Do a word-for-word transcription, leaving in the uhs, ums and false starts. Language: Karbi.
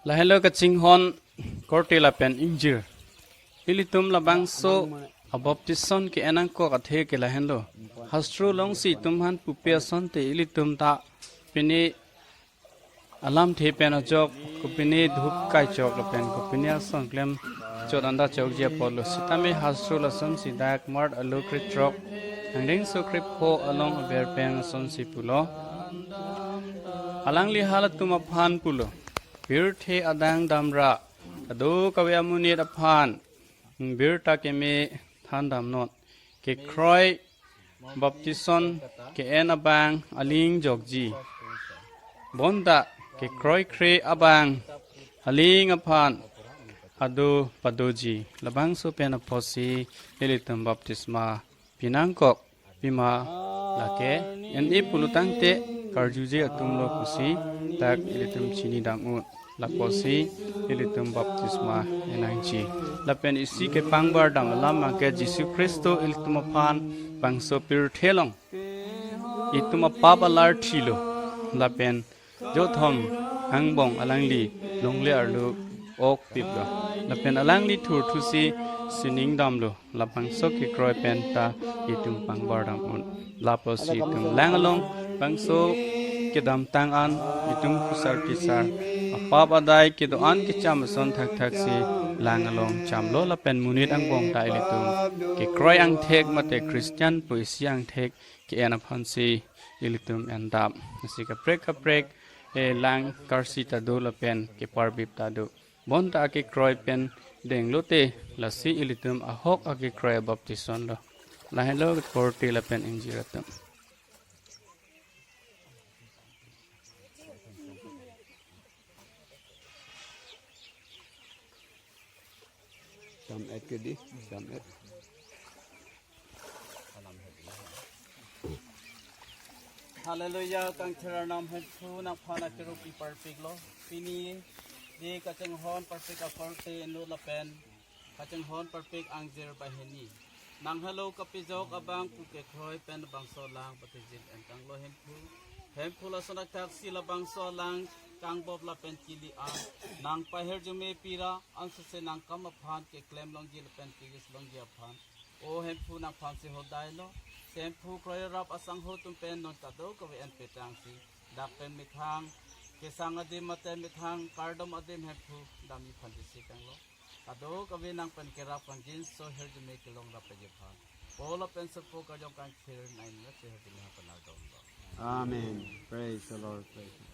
Lahenlo kachinghon korte lapen ingjir. Ilitum labangso abaptison ke-en angkok athe ke lahenlo. Hastro alongsi itum aphan pupe asonte ilitum ta pine alamthe pen ajok, kopine dhup kai chok lapen kopine ason klem chot anda chokji apotlo. Sitame hastro lasonsi dak Mark along krethrok angdengso krepho along aber pen lasonsi pulo. Alangli halatum aphan pulo. Pirthe adang damra, kadokave amonit aphan birta keme than damnon. Kekroi baptison ke-en abang aling jokji. Bonta kekroikre abang aling aphan ado padoji. Labangso pen apotsi ilitum baptisma pinangkok. Pima lake en-e pulotangte karjuje atumlo pusi dak ilitum chini dam-un. Lapusi ilitum baptisma enangji. Lapen isi kepangbar dam alam abangke Jisu Khristo ilitum aphan bangso pirthe along itum apap alar thilo. Lapen jothom angbong alangli longle arlo okpiplo. Lapen alangli thurthusi sining damlo. Labangso kekroi pen ta itum pangbar dam-un. Lapusi itum lang along bangso kedamtang an itum kusar kisar apap adai kedo-an kecham ason thakthaksi lang along chamlo. Lapen monit angbong ta ilitum kekroi angthek mate Christian pu isi angthek ke-en aphansi ilitum endam. Lasi kaprek kaprek, eh, lang karsi ta do lapen keparbip ta do. Bonta akekroi pen denglote lasi ilitum ahok akekroi baptisonlo. Lahenlo korte lapen ingjir atum. Jam-et ke di, jam-et. Hallelujah, kangthir Arnam Hemphu nangphan achiru pi parpiklo. Pini di kachinghon parpik akorte inut lapen kachinghon parpik angjir banghini. Nang helo kapejok abang pu kekroi pen bangso lang patijin entanglo Hemphu. Hemphu lason thakthaksi labangso lang kangbop lapen kili an nang pahirjume pira ansose nangkam aphan keklem longji lapen kegis longji aphan. O Hemphu nangphansi hodailo. Hemphu kroirap asangho atum pen non kadokave en petangsi dak pen methang kesang adim mate methang kardom adim Hemphu damji aphan disi kanglo. Kadokave nang pen kerap kangjinso hirjume kelong rap-ji aphan. Po lapen Sopo kajok kangthir nang-ingve hirjume aphan ardomlo. Amen. Praise the Lord. Praise the Lord.